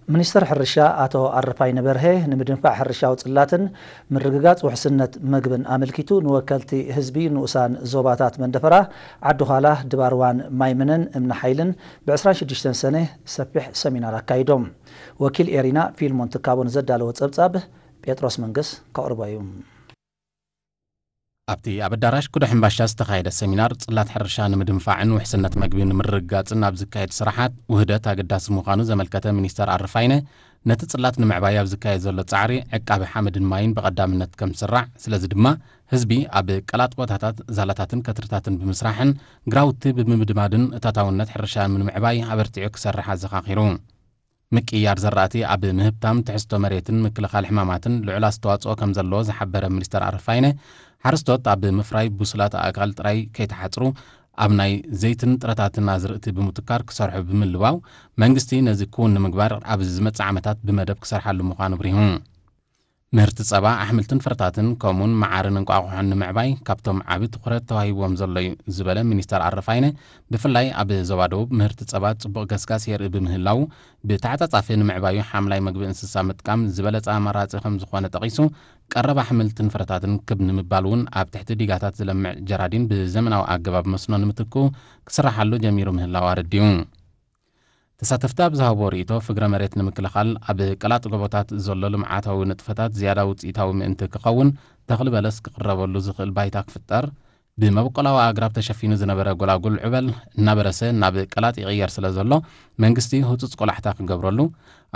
ሚኒስተር ሕርሻ ኣቶ ኣረፋይነ በርሀ፣ ንምድንፋዕ ሕርሻዊ ጽላትን ምርግጋጽ ውሕስነት መግብን ኣመልኪቱ፣ ንወከልቲ ህዝቢ ንኡሳን ዞባታት መንደፈራ፣ ዓዲ-ዃላ፣ ድባርዋን ማይምነን እምኒ ሓይልን ብ ዕስራን ሽዱሽተን ሰነ ሰፊሕ ሰሚናር ኣካይዶም። ወኪል ኤሪና ፊልሞን ትካቦ ንዘዳለዎ ጸብጻብ፣ ጴጥሮስ መንግስ ከቕርቦ እዩ። ኣብቲ ኣብ ኣዳራሽ ኩደ ሕምባሻ ዝተኻየደ ሰሚናር፣ ጽላት ሕርሻ ንምድንፋዕን ውሕስነት መግቢ ንምርግጋጽን ኣብ ዝካየድ ስራሓት ውህደት ኣገዳሲ ምዃኑ ዘመልከተ ሚኒስተር ኣረፋይነ፣ ነቲ ጽላት ንምዕባይ ኣብ ዝካየድ ዘሎ ጻዕሪ ዕቃቢ ሓመድን ማይን ብቐዳምነት ከም ዝስራዕ፣ ስለዚ ድማ ህዝቢ ኣብ ቀላጥ ቦታታት ዛላታትን ከትርታትን ብምስራሕን ግራውቲ ብምምድማድን እታታውነት ሕርሻ ንምዕባይ ኣበርቲዑ ክሰርሕ ኣዘኻኺሩ። ምቅይያር ዘራእቲ ኣብ ምህብታም ትሕዝቶ መሬትን ምክልኻል ሕማማትን ልዑል ኣስተዋጽኦ ከም ዘለዎ ዝሓበረ ሚኒስተር ኣረፋይነ፣ ሓረስቶት ኣብ ምፍራይ ብሱላት ኣእካል ጥራይ ከይተሓጽሩ፣ ኣብ ናይ ዘይትን ጥረታትን ኣዝርእቲ ብምትኳር ክሰርሑ ብምልባው፣ መንግስቲ ነዚ ክውን ንምግባር ኣብ ዝመጽእ ዓመታት ብመደብ ክሰርሓሉ ምዃኑ ኣብሪሁ። ምህርቲ ጸባ፣ ኣሕምልትን ፍረታትን ከምኡውን መዓርን እንቋቑሖን ንምዕባይ ካብቶም ዓቢ ትኹረት ተዋሂብዎም ዘሎ እዩ ዝበለ ሚኒስተር ኣረፋይነ፣ ብፍላይ ኣብ ዞባ ደቡብ ምህርቲ ጸባ ጽቡቕ ገስጋስ የርኢ ብምህላዉ፣ ብተዓጻጻፊ ንምዕባዩ ሓምላይ መግቢ እንስሳ ምጥቃም ዝበለጸ ኣማራጺ ከም ዝኾነ ጠቒሱ፣ ቀረብ ኣሕምልትን ፍረታትን ክብ ንምባል እውን ኣብ ትሕቲ ዲጋታት ዝለምዕ ጀራዲን ብዘመናዊ ኣገባብ መስኖ ንምትክኡ ክስራሓሉ ጀሚሩ ምህላዉ ኣረዲኡ። ተሳተፍቲ ኣብ ዝሃብዎ ርእይቶ፣ ፍግረ መሬት ንምክልኻል ኣብ ቀላጥ ጎቦታት ዘሎ ልምዓታዊ ንጥፈታት ዝያዳ ውጽኢታዊ ምእንቲ ክኸውን፣ ተኽሊ በለስ ክቕረበሉ ዝኽእል ባይታ ክፍጠር፣ ብመበቆላዊ ኣግራብ ተሸፊኑ ዝነበረ ጎላጉል ዕበል እናበረሰ ናብ ቀላጥ ይቕየር ስለ ዘሎ፣ መንግስቲ ህጹጽ ቆላሕታ ክገብረሉ፣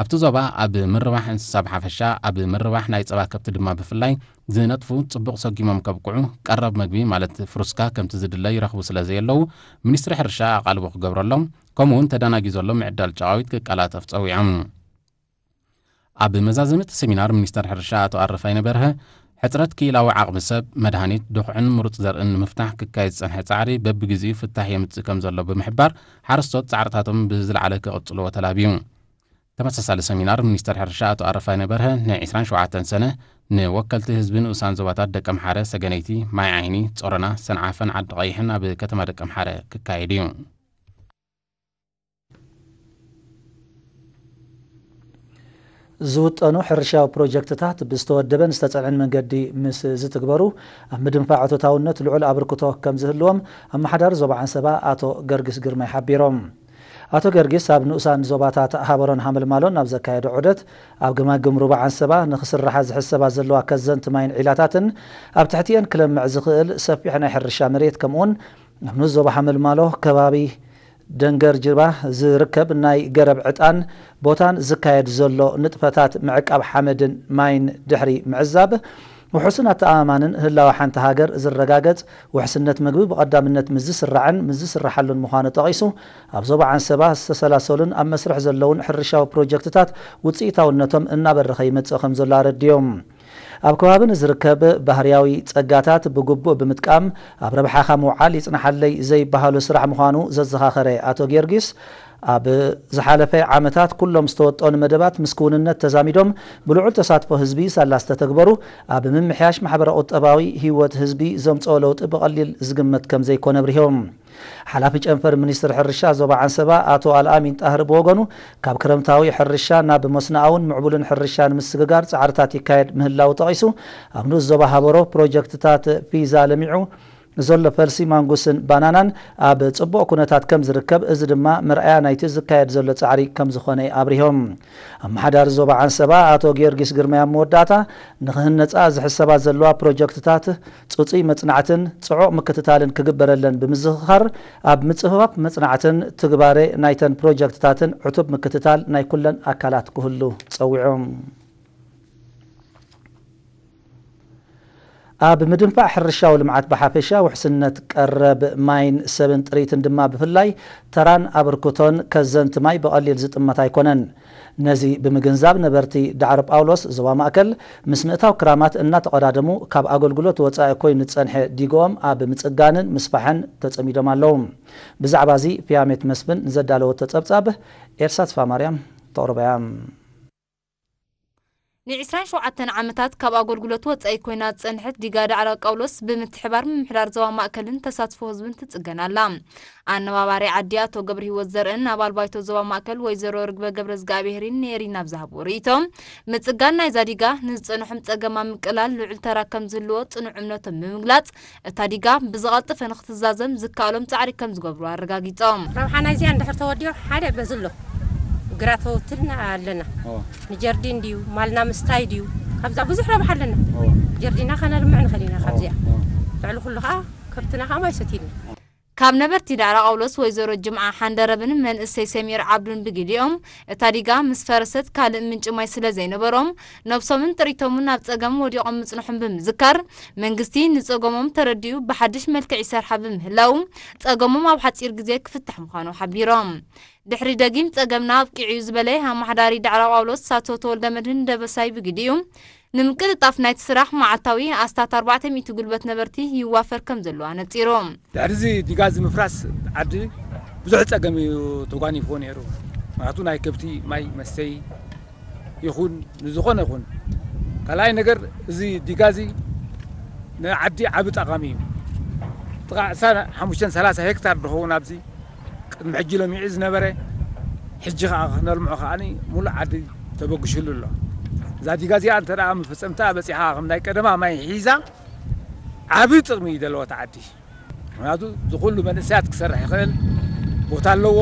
ኣብቲ ዞባ ኣብ ምርባሕ እንስሳ ብሓፈሻ፣ ኣብ ምርባሕ ናይ ጸባ ከብቲ ድማ ብፍላይ ዝነጥፉ ጽቡቕ ሰጒሞም ከብቅዑ፣ ቀረብ መግቢ ማለት ፍሩስካ ከምቲ ዝድለ ይረኽቡ ስለ ዘየለዉ፣ ሚኒስትሪ ሕርሻ ኣቓልቦ ክገብረሎም፣ ከምኡ እውን ተዳናጊ ዘሎ ምዕዳል ጨቓዊት ክቀላጠፍ ጸዊዖም። ኣብ መዛዘሚ እቲ ሰሚናር ሚኒስተር ሕርሻ ኣቶ ኣረፋይነ በርሀ፣ ሕጽረት ክኢላዊ ዓቕሚ ሰብ፣ መድሃኒት፣ ድኹዕን ምሩጽ ዘርእን ንምፍታሕ ክካየድ ዝጸንሐ ጻዕሪ በብግዜኡ ፍታሕ የምጽእ ከም ዘሎ ብምሕባር፣ ሓረስቶት ጻዕርታቶም ብዝለዓለ ክቕጽልዎ ተላብዩ። ተመሳሳሊ ሰሚናር ሚኒስተር ሕርሻ ኣቶ ኣረፋይነ በርሀ ንዒስራን ሸውዓተን ሰነ ንወከልቲ ህዝቢ ንኡሳን ዞባታት ደቀምሓረ፣ ሰገነይቲ፣ ማይ ዓይኒ፣ ጾሮና፣ ሰንዓፈን ዓዲ ቀይሕን ኣብ ከተማ ደቀምሓረ ክካየድ እዩ። ዝውጠኑ ሕርሻዊ ፕሮጀክትታት ብዝተወደበን ዝተጸንዐን መንገዲ ምስ ዝትግበሩ፣ ኣብ ምድንፋዕ ዕቶታውነት ልዑል ኣበርክቶ ከም ዝህልዎም ኣመሓዳሪ ዞባ ዓንሰባ ኣቶ ገርጊስ ግርማይ ሓቢሮም። ኣቶ ገርጊስ ኣብ ንኡሳን ዞባታት ሃበሮን ሃመልማሎን ኣብ ዘካየዶ ዑደት፣ ኣብ ገማግም ሩባ ዓንሰባ ንኽስርሓ ዝሕሰባ ዘለዋ ከዘንቲ ማይን ዒላታትን ኣብ ትሕቲኤን ክለምዕ ዝኽእል ሰፊሕ ናይ ሕርሻ መሬት፣ ከምኡውን ኣብ ንኡስ ዞባ ሃመልማሎ ከባቢ ደንገር ጅባ ዝርከብ ናይ ገረብ ዕጣን ቦታን ዝካየድ ዘሎ ንጥፈታት ምዕቃብ ሓመድን ማይን ድሕሪ ምዕዛብ፣ ውሑስን ኣተኣማማንን ህላወ ሓንቲ ሃገር ዝረጋገጽ ውሕስነት መግቢ ብቐዳምነት ምስ ዝስራዕን ምስ ዝስራሓሉን ምዃኑ ጠቒሱ፣ ኣብ ዞባ ዓንሰባ ዝተሰላሰሉን ኣብ መስርሕ ዘለውን ሕርሻዊ ፕሮጀክትታት ውጽኢታውነቶም እናበረኸ ይመጽእ ከም ዘሎ ኣረዲዮም። ኣብ ከባቢ ንዝርከብ ባህርያዊ ጸጋታት ብግቡእ ብምጥቃም ኣብ ረብሓኻ ምውዓል ይጽናሓለይ ዘይበሃሉ ስራሕ ምዃኑ ዘዘኻኸረ ኣቶ ጊዮርጊስ፣ ኣብ ዝሓለፈ ዓመታት ኩሎም ዝተወጠኑ መደባት ምስ ክውንነት ተዛሚዶም ብልዑል ተሳትፎ ህዝቢ ሳላ ዝተተግበሩ፣ ኣብ ምምሕያሽ ማሕበረ ቁጠባዊ ህይወት ህዝቢ ዘምጽኦ ለውጢ ብቐሊል ዝግመት ከም ዘይኮነ ኣብሪሆም። ሓላፊ ጨንፈር ሚኒስትሪ ሕርሻ ዞባ ዓንሰባ ኣቶ ኣልኣሚን ጣህር ብወገኑ፣ ካብ ክረምታዊ ሕርሻ ናብ መስኖኣውን ምዕቡልን ሕርሻ ንምስግጋር ጻዕርታት ይካየድ ምህላው ጠቒሱ፣ ኣብ ንኡስ ዞባ ሃበሮ ፕሮጀክትታት ፊዛ ለሚዑ ዘሎ ፈልሲ ማንጉስን ባናናን ኣብ ጽቡቕ ኩነታት ከም ዝርከብ፣ እዚ ድማ መርኣያ ናይቲ ዝካየድ ዘሎ ጻዕሪ ከም ዝኾነ ኣብሪሆም። ኣመሓዳሪ ዞባ ዓንሰባ ኣቶ ጊዮርጊስ ግርማይ ኣብ መወዳእታ፣ ንኽህነጻ ዝሕሰባ ዘለዋ ፕሮጀክትታት ጽጹይ መጽናዕትን ጽዑቕ ምክትታልን ክግበረለን ብምዝኽኻር፣ ኣብ ምጽፍፋፍ መጽናዕትን ትግባረ ናይተን ፕሮጀክትታትን ዕቱብ ምክትታል ናይ ኩለን ኣካላት ክህሉ ጸዊዖም። ኣብ ምድንፋዕ ሕርሻዊ ልምዓት ብሓፈሻ፣ ውሕስነት ቀረብ ማይን ሰብን ጥሪትን ድማ ብፍላይ፣ ተራን ኣበርክቶን ከዘንቲ ማይ ብቐሊል ዝጥመት ኣይኮነን። ነዚ ብምግንዛብ፣ ነበርቲ ዳዕሮ ጳውሎስ ዞባ ማእከል፣ ምስ ምእታው ክራማት እናተቐዳደሙ፣ ካብ ኣገልግሎት ወጻኢ ኮይኑ ዝጸንሐ ዲግኦም ኣብ ምጽጋንን ምስፋሕን ተጸሚዶም ኣለዉ። ብዛዕባ እዚ፣ ፍያሜት መስፍን ንዘዳለወቶ ጸብጻብ፣ ኤልሳ ተስፋማርያም ተቕርቦ እያ። ንዒስራን ሸውዓተን ዓመታት ካብ ኣገልግሎት ወጻኢ ኮይና ዝጸንሐት ዲጋ ዳዕሮ ቃውሎስ ብምትሕባር ምምሕዳር ዞባ ማእከልን ተሳትፎ ህዝብን ትጽገን ኣላ። ኣነባባሪ ዓዲ ኣቶ ገብረሂወት ዘርእን ኣባል ባይቶ ዞባ ማእከል ወይዘሮ ርግበ ገብረዝግኣብሄርን ንኤሪና ኣብ ዝሃብዎ ርእይቶ፣ ምጽጋን ናይዛ ዲጋ ንዝጸንሖም ጸገማት ምቅላል ልዑል ተራ ከም ዝህልዎ ጽኑዕ እምነቶም ብምግላጽ፣ እታ ዲጋ ብዝቐልጠፈ ንክትዛዘም ዝከኣሎም ጻዕሪ ከም ዝገብሩ ኣረጋጊጾም። ረብሓ ናይዚኣ እንድሕር ተወዲኦ ሓደ በዚ ኣሎ። ግራተወትልና ኣለና። ንጀርዲን ድዩ ማልና ምስታይ ድዩ? ካብዛ ብዙሕ ረብሓ ኣለና። ጀርዲና ከነልምዕ ንኽእል ኢና ካብዚኣ። ልዕሊ ኩሉ ከዓ ከብትና ከዓ ማይ ሰትዩልና። ካብ ነበርቲ ዳዕሮ ቃውሎስ ወይዘሮ ጅምዓ ሓንደረብን መንእሰይ ሰሚር ዓብዱን ብግዲኦም፣ እታ ዲጋ ምስ ፈረሰት ካልእ ምንጪ ማይ ስለ ዘይነበሮም፣ ነብሶምን ጥሪቶምን ኣብ ጸገም ወዲቖም ምጽንሖም ብምዝካር፣ መንግስቲ ንጸገሞም ተረዲኡ ብሓድሽ መልክዕ ይሰርሓ ብምህላው፣ ጸገሞም ኣብ ሓጺር ግዜ ክፍታሕ ምዃኑ ሓቢሮም። ድሕሪ ደጊም ጸገምና ኣብቂዑ እዩ ዝበለ ኣማሓዳሪ ዳዕሮ ቃውሎስ ኣቶ ተወልደ መድህን ደበሳይ ብግዲኡ፣ ንምቅልጣፍ ናይቲ ስራሕ መዓልታዊ ኣስታት ኣርባዕተ ሚእቲ ጉልበት ነበርቲ ይዋፈር ከም ዘሎ ኣነጺሩ። ድሕሪ እዚ ዲጋ እዚ ምፍራስ ዓዲ ብዙሕ ጸገም እዩ ተጓኒፍዎ ነይሩ። ምክንያቱ ናይ ከብቲ ማይ መስተይ ይኹን ንዝኾነ ይኹን። ካልኣይ ነገር እዚ ዲጋ እዚ ንዓዲ ዓቢ ጠቓሚ እዩ። ጥቓ ዕስራን ሓሙሽተን ሰላሳ ሄክታር ዝኸውን ኣብዚ ቅድሚ ሕጂ ለሚዑ ዝነበረ፣ ሕጂ ኸዓ ክነልምዖ ኸዓ ሙሉእ ዓዲ ተበግሽሉ ኣሎ። እዛ ዲጋ እዚኣ እንተ ደኣ መፈጸምታ በጺሓ ከም ናይ ቀደማ ማይ ሒዛ ዓቢ ጥቕሚ እዩ ዘለዎ እቲ ዓዲ። ምክንያቱ እዚ ኩሉ መንእሰያት ክሰርሕ ይኽእል ቦታ ኣለዎ።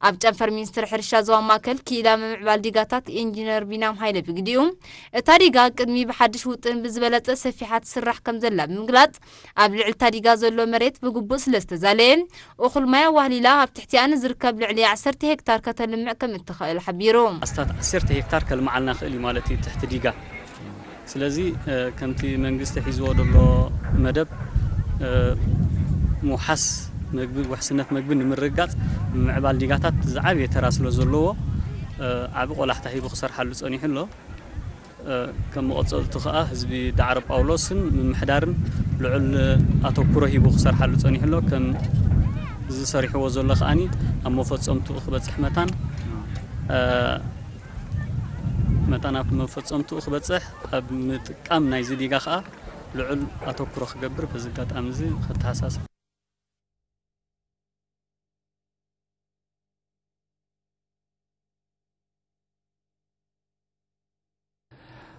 ኣብ ጨንፈር ሚኒስትሪ ሕርሻ ዞባ ማእከል ክኢላ ምምዕባል ዲጋታት ኢንጂነር ቢናም ሃይለ ብግዲኡ፣ እታ ዲጋ ቅድሚ ብሓድሽ ውጥን ብዝበለጸ ሰፊሓ ትስራሕ ከም ዘላ ብምግላጽ፣ ኣብ ልዕሊ እታ ዲጋ ዘሎ መሬት ብግቡእ ስለ ዝተዛለየ፣ እኹል ማይ ኣዋህሊላ ኣብ ትሕቲኣ ንዝርከብ ልዕሊ ዓሰርተ ሄክታር ከተልምዕ ከም እትኽእል ሓቢሩ። ኣስታት ዓሰርተ ሄክታር ከልምዓልና ክእል እዩ ማለት እዩ ትሕቲ ዲጋ። ስለዚ፣ እ፣ ከምቲ መንግስቲ ሒዝዎ ዘሎ መደብ፣ እ፣ ምውሓስ መግቢ፣ ውሕስነት መግቢ ንምርግጋጽ ምምዕባል ዲጋታት ዝዓበየ ተራ ስለ ዘለዎ፣ እ፣ ዓቢ ቆላሕታ ሂቡ ክሰርሓሉ ጸኒሑ ኣሎ። እ፣ ከም መቐጸልቱ ከኣ ህዝቢ ዳዕሮ ጳውሎስን ምምሕዳርን ልዑል ኣተኩሮ ሂቡ ክሰርሓሉ ጸኒሑ ኣሎ። ከም ዝሰሪሕዎ ዘሎ ከኣኒ ኣብ መፈጸምትኡ ክበጽሕ መታን፣ እ፣ መታን ኣብ መፈጸምትኡ ክበጽሕ ኣብ ምጥቃም ናይዚ ዲጋ ከኣ ልዑል ኣተኩሮ ክገብር በዚ ኣጋጣሚ እዚ ከተሓሳስብ።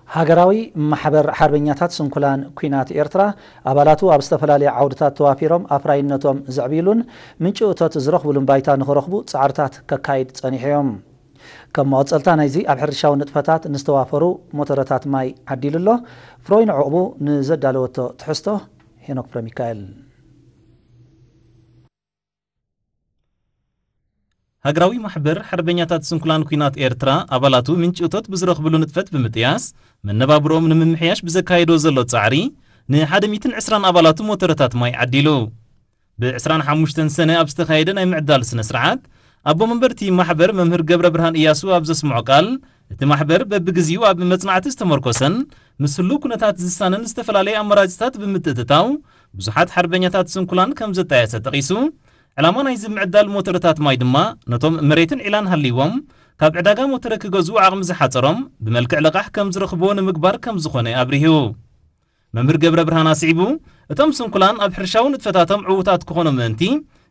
ሃገራዊ ማሕበር ሓርበኛታት ስንኩላን ኲናት ኤርትራ ኣባላቱ ኣብ ዝተፈላለየ ዓውድታት ተዋፊሮም ኣፍራይነቶም ዘዕብይሉን ምንጪ እቶት ዝረኽብሉን ባይታ ንኽረኽቡ ጻዕርታት ከካይድ ጸኒሑ እዮም። ከም መቐጸልታ ናይዚ ኣብ ሕርሻዊ ንጥፈታት ንዝተዋፈሩ ሞተረታት ማይ ዓዲሉ ኣሎ። ፍሮይን ዕቑቡ ንዘዳለወቶ ትሕዝቶ ሄኖክ ፍረሚካኤል። ሃገራዊ ማሕበር ሓርበኛታት ስንኩላን ኲናት ኤርትራ ኣባላቱ ምንጪ እቶት ብዝረኽብሉ ንጥፈት ብምጥያስ መነባብሮኦም ንምምሕያሽ ብዘካየዶ ዘሎ ጻዕሪ ንሓደ ሚእትን ዕስራን ኣባላቱ ሞተረታት ማይ ዓዲሉ። ብ ዕስራን ሓሙሽተን ሰነ ኣብ ዝተኻየደ ናይ ምዕዳል ስነ ስርዓት ኣቦ መንበርቲ ማሕበር መምህር ገብረ ብርሃን እያሱ ኣብ ዘስምዖ ቃል፣ እቲ ማሕበር በብግዜኡ ኣብ መጽናዕቲ ዝተመርኮሰን ምስ ህሉው ኩነታት ዝሳነን ዝተፈላለየ ኣማራጺታት ብምትእትታው ብዙሓት ሓርበኛታት ስንኩላን ከም ዘጣየሰ ጠቒሱ፣ ዕላማ ናይዚ ምዕዳል ሞተረታት ማይ ድማ ነቶም መሬትን ዒላን ሃልይዎም ካብ ዕዳጋ ሞተረ ክገዝኡ ዓቕሚ ዝሓጸሮም ብመልክዕ ልቓሕ ከም ዝረኽብዎ ንምግባር ከም ዝኾነ ኣብሪሁ። መምህር ገብረ ብርሃን ኣስዒቡ፣ እቶም ስንኩላን ኣብ ሕርሻዊ ንጥፈታቶም ዕዉታት ክኾኑ ምእንቲ፣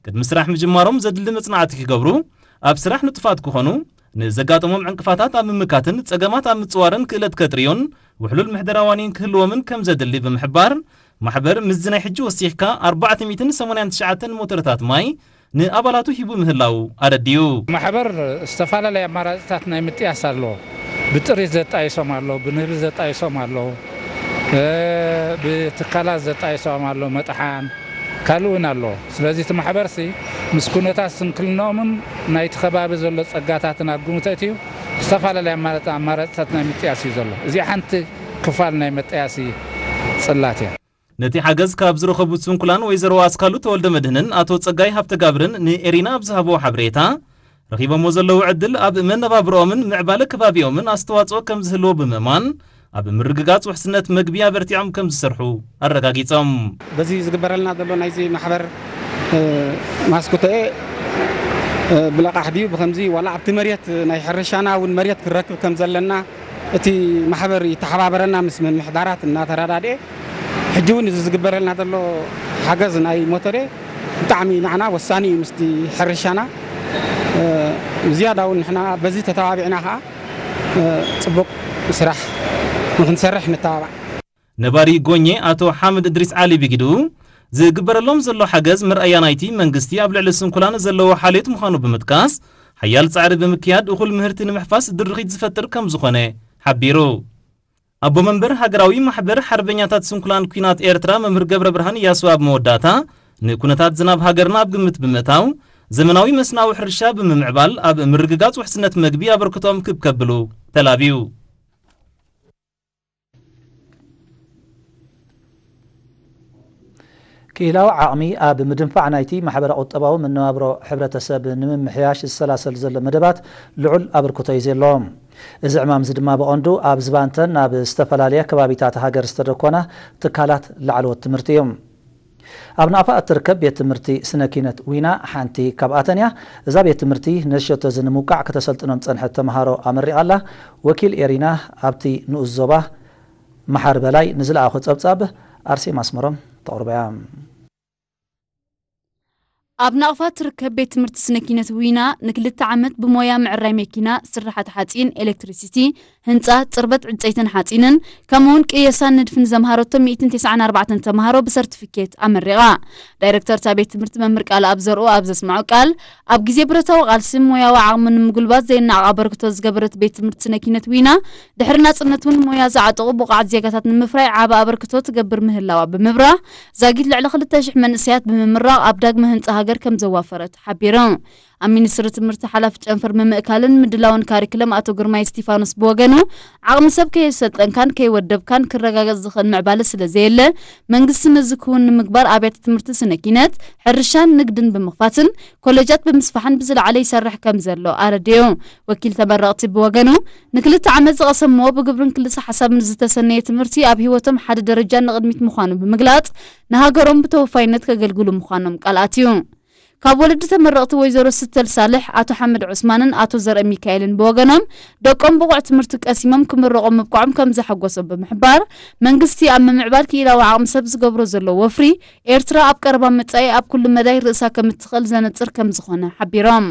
ቅድሚ ስራሕ ምጅማሮም ዘድሊ መጽናዕቲ ክገብሩ፣ ኣብ ስራሕ ንጡፋት ክኾኑ፣ ንዘጋጠሞም ዕንቅፋታት ኣብ ምምካትን ጸገማት ኣብ ምጽዋርን ክእለት ከጥርዩን ውሕሉል ምሕደራ ዋኒን ክህልዎምን ከም ዘድሊ ብምሕባር፣ ማሕበር ምስዚ ናይ ሕጂ ወሲኽካ ኣርባዕተ ሚእትን ሰማንያን ትሽዓተን ሞተረታት ማይ ንኣባላቱ ሂቡ ምህላዉ ኣረዲኡ። ማሕበር ዝተፈላለየ ኣማራጺታት ናይ ምጥያስ ኣለዎ። ብጥሪት ዘጣይሶም ኣለዉ፣ ብንህቢ ዘጣይሶም ኣለዉ፣ እ፣ ብትካላት ዘጣይሶም ኣለዉ፣ መጥሓን ካልእ እውን ኣለዎ። ስለዚ እቲ ማሕበርሲ ምስ ኩነታት ስንክልንኦምን ናይቲ ከባቢ ዘሎ ጸጋታትን ኣብ ግምት ኣእትዩ ዝተፈላለየ ኣማራጺ-፣ ኣማራጺታት ናይ ምጥያስ እዩ ዘሎ። እዚኣ ሓንቲ ክፋል ናይ መጠያሲ ጽላት እያ። ነቲ ሓገዝ ካብ ዝረኸቡ ስንኩላን ወይዘሮ ኣስካሉ ተወልደ መድህንን ኣቶ ጸጋይ ሃብተጋብርን ንኤሪና ኣብ ዝሃብዎ ሓበሬታ፣ ረኺቦምዎ ዘለዉ ዕድል ኣብ መነባብሮኦምን ምዕባለ ከባቢኦምን ኣስተዋጽኦ ከም ዝህልዎ ብምእማን፣ ኣብ ምርግጋጽ ውሕስነት መግቢ ኣበርቲዖም ከም ዝሰርሑ ኣረጋጊጾም። በዚ ዝግበረልና ዘሎ ናይዚ ማሕበር፣ እ፣ ማስኩተ ብለቓሕ ድዩ ብኸምዚ ዋላ ኣብቲ መሬት ናይ ሕርሻና እውን መሬት ክረክብ ከም ዘለና እቲ ማሕበር ይተሓባበረና ምስ ምምሕዳራት እናተረዳድኤ ሕጂ እውን እዚ ዝግበረልና ዘሎ ሓገዝ ናይ ሞተሬ ብጣዕሚ ንዓና ወሳኒ እዩ ምስቲ ሕርሻና። ዝያዳ እውን ንሕና በዚ ተተባቢዕና ከዓ ፅቡቕ ስራሕ ንክንሰርሕ ንተባባዕ። ነባሪ ጎኘ ኣቶ ሓምድ እድሪስ ዓሊ ብግድኡ፣ ዝግበረሎም ዘሎ ሓገዝ መርኣያ ናይቲ መንግስቲ ኣብ ልዕሊ ስንኩላን ዘለዎ ሓልዮት ምዃኑ ብምጥቃስ፣ ሓያል ጻዕሪ ብምክያድ እኹል ምህርቲ ንምሕፋስ ድርኺት ዝፈጥር ከም ዝኾነ ሓቢሩ። ኣቦ መንበር ሃገራዊ ማሕበር ሓርበኛታት ስንኩላን ኲናት ኤርትራ መምህር ገብረ ብርሃን እያሱ ኣብ መወዳእታ፣ ንኩነታት ዝናብ ሃገርና ኣብ ግምት ብምእታው፣ ዘመናዊ መስናዊ ሕርሻ ብምምዕባል ኣብ ምርግጋጽ ውሕስነት መግቢ ኣበርክቶም ክብ ከብሉ ተላብዩ። ክኢላዊ ዓቕሚ ኣብ ምድንፋዕ ናይቲ ማሕበረ ቁጠባዊ መነባብሮ ሕብረተሰብ ንምምሕያሽ ዝሰላሰል ዘሎ መደባት ልዑል ኣበርክቶ እዩ ዘለዎ። እዚ ዕማም እዚ ድማ ብቐንዱ ኣብ ዝባንተን ኣብ ዝተፈላለያ ከባቢታት ሃገር ዝተደኮና ትካላት ላዕለዎት ትምህርቲ እዩ። ኣብ ናቕፋ እትርከብ ቤት ትምህርቲ ስነ ኪነት ዊና ሓንቲ ካብኣተን እያ። እዛ ቤት ትምህርቲ ነሸቶ እዚ ንምውቃዕ ከተሰልጥኖም ጸንሐት ተምሃሮ ኣመሪቓ ኣላ። ወኪል ኤሪና ኣብቲ ንኡስ ዞባ መሓር በላይ ንዝለኣኾ ጸብጻብ ኣርሴማ ኣስመሮም ተቕርቦ እያ። ኣብ ናቕፋ ትርከብ ቤት ትምህርቲ ስነ ኪነት ዊና ንክልተ ዓመት ብሞያ ምዕራይ መኪና፣ ስርሓት ሓፂን፣ ኤሌክትሪሲቲ፣ ህንፃ፣ ፅርበት ዕንፀይትን ሓፂንን ከምኡውን ቅየሳን ንድፍን ዘምሃረቶም ሚእትን ተስዓን ኣርባዕተን ተምሃሮ ብሰርቲፊኬት ኣመሪቓ። ዳይረክተር እታ ቤት ትምህርቲ መምህር ቃልኣብ ዘርኡ ኣብ ዘስምዖ ቃል፣ ኣብ ግዜ ብረታዊ ቃልሲ ሞያዊ ዓቕሚ ንምጉልባት ዘየናቕቕ ኣበርክቶ ዝገበረት ቤት ትምህርቲ ስነ ኪነት ዊና፣ ድሕሪ ናፅነት እውን ሞያ ዝዓጠቑ ብቑዓት ዜጋታት ንምፍራይ ዓቢ ኣበርክቶ ትገብር ምህላዋ ብምብራህ፣ ዛጊት ልዕሊ ክልተ ሽሕ መንእሰያት ብምምራቕ ኣብ ዳግመ ህንፃ ሃገር ከም ዘዋፈረት ሓቢሩ። ኣብ ሚኒስትሪ ትምህርቲ ሓላፊ ጨንፈር ምምእካልን ምድላውን ካሪክለም ኣቶ ግርማይ እስቲፋኖስ ብወገኑ፣ ዓቕሚ ሰብ ከየሰልጠንካን ከይወደብካን ክረጋገጽ ዝኽእል ምዕባለ ስለ ዘየለ፣ መንግስቲ ነዚ ክውን ንምግባር ኣብያተ ትምህርቲ ስነ ኪነት፣ ሕርሻን ንግድን ብምኽፋትን ኮሌጃት ብምስፋሕን ብዝለዓለ ይሰርሕ ከም ዘሎ ኣረዲኡ። ወኪል ተመረቕቲ ብወገኑ፣ ንክልተ ዓመት ዝቐሰምዎ ብግብርን ክልሰ ሓሳብን ዝተሰነየ ትምህርቲ ኣብ ህይወቶም ሓደ ደረጃ ንቕድሚት ምዃኑ ብምግላጽ፣ ንሃገሮም ብተወፋይነት ከገልግሉ ምዃኖም ቃል ኣትዩ። ካብ ወለዲ ተመረቕቲ ወይዘሮ ስተል ሳልሕ፣ ኣቶ ሓመድ ዑስማንን ኣቶ ዘርአ ሚካኤልን ብወገኖም፣ ደቆም ብቑዕ ትምህርቲ ቀሲሞም ክምረቑ ምብቅዖም ከም ዘሐጎሶም ብምሕባር፣ መንግስቲ ኣብ ምምዕባል ክኢላዊ ዓቕሚ ሰብ ዝገብሮ ዘሎ ወፍሪ፣ ኤርትራ ኣብ ቀረባ መጻኢ ኣብ ኩሉ መዳይ ርእሳ ከም እትኽእል ዘነጽር ከም ዝኾነ ሓቢሮም።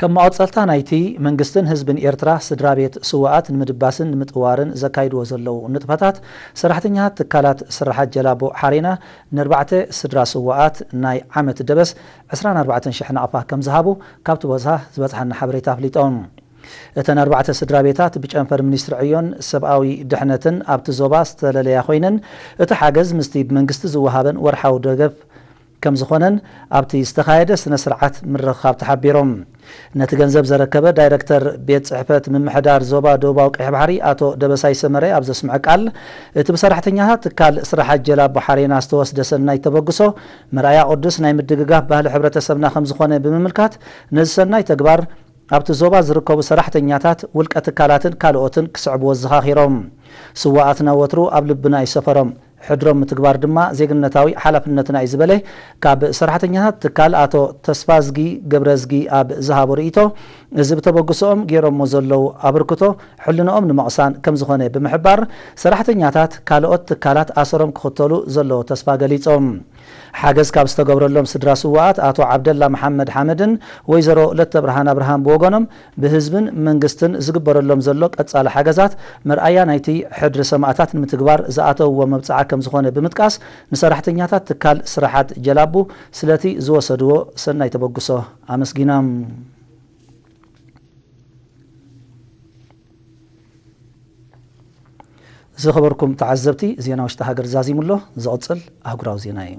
ከም መቐጸልታ ናይቲ መንግስትን ህዝብን ኤርትራ ስድራ ቤት ስውኣት ንምድባስን ንምጥዋርን ዘካይድዎ ዘለዉ ንጥፈታት፣ ሰራሕተኛታት ትካላት ስርሓት ጀላቡ ሓሬና ንኣርባዕተ ስድራ ስውኣት ናይ ዓመት ደበስ ዕስራን ኣርባዕተን ሽሕ ናቕፋ ከም ዝሃቡ ካብቲ ቦታ ዝበጽሓና ሓበሬታ ኣፍሊጦም። እተን ኣርባዕተ ስድራ ቤታት ብጨንፈር ሚኒስትሪ ዕዮን ሰብኣዊ ድሕነትን ኣብቲ ዞባ ዝተለለያ ኮይነን፣ እቲ ሓገዝ ምስቲ ብመንግስቲ ዝወሃበን ወርሓዊ ደገፍ ከም ዝኾነን ኣብቲ ዝተኻየደ ስነ ስርዓት ምርኽኻብ ተሓቢሮም። ነቲ ገንዘብ ዘረከበ ዳይረክተር ቤት ጽሕፈት ምምሕዳር ዞባ ደቡባዊ ቀይሕ ባሕሪ ኣቶ ደበሳይ ሰመረ ኣብ ዘስምዐ ቃል፣ እቲ ብሰራሕተኛታት ትካል ስራሓት ጀላቡ ሓሬና ዝተወስደ ሰናይ ተበግሶ መርኣያ ቅዱስ ናይ ምድግጋፍ ባህሊ ሕብረተሰብና ከም ዝኾነ ብምምልካት፣ ነዚ ሰናይ ተግባር ኣብቲ ዞባ ዝርከቡ ሰራሕተኛታት፣ ውልቀ ትካላትን ካልኦትን ክስዕብዎ ኣዘኻኺሮም። ስውኣትና ወትሩ ኣብ ልብና እዩ ሰፈሮም፣ ሕድሮም ምትግባር ድማ ዜግነታዊ ሓላፍነትና እዩ ዝበለ ካብ ሰራሕተኛታት ትካል ኣቶ ተስፋዝጊ ገብረዝጊ ኣብ ዝሃቦ ርእይቶ፣ እዚ ብተበግሶኦም ገይሮሞ ዘለዉ ኣበርክቶ ሕልንኦም ንምቕሳን ከም ዝኾነ ብምሕባር፣ ሰራሕተኛታት ካልኦት ትካላት ኣሰሮም ክኽተሉ ዘለዎ ተስፋ ገሊጾም። ሓገዝ ካብ ዝተገብረሎም ስድራ ስውኣት ኣቶ ዓብደላ መሓመድ ሓመድን ወይዘሮ ለተብርሃን ኣብርሃም ብወገኖም፣ ብህዝብን መንግስትን ዝግበረሎም ዘሎ ቀጻሊ ሓገዛት መርኣያ ናይቲ ሕድሪ ሰማእታት ንምትግባር ዝኣተውዎ መብጽዓ ከም ዝኾነ ብምጥቃስ፣ ንሰራሕተኛታት ትካል ስራሓት ጀላቡ ስለቲ ዝወሰድዎ ሰናይ ተበግሶ ኣመስጊኖም። ዝኸበርኩም ተዓዘብቲ፣ ዜና ውሽጢ ሃገር ዛዚሙ ኣሎ። ዝቕጽል ኣህጉራዊ ዜና እዩ።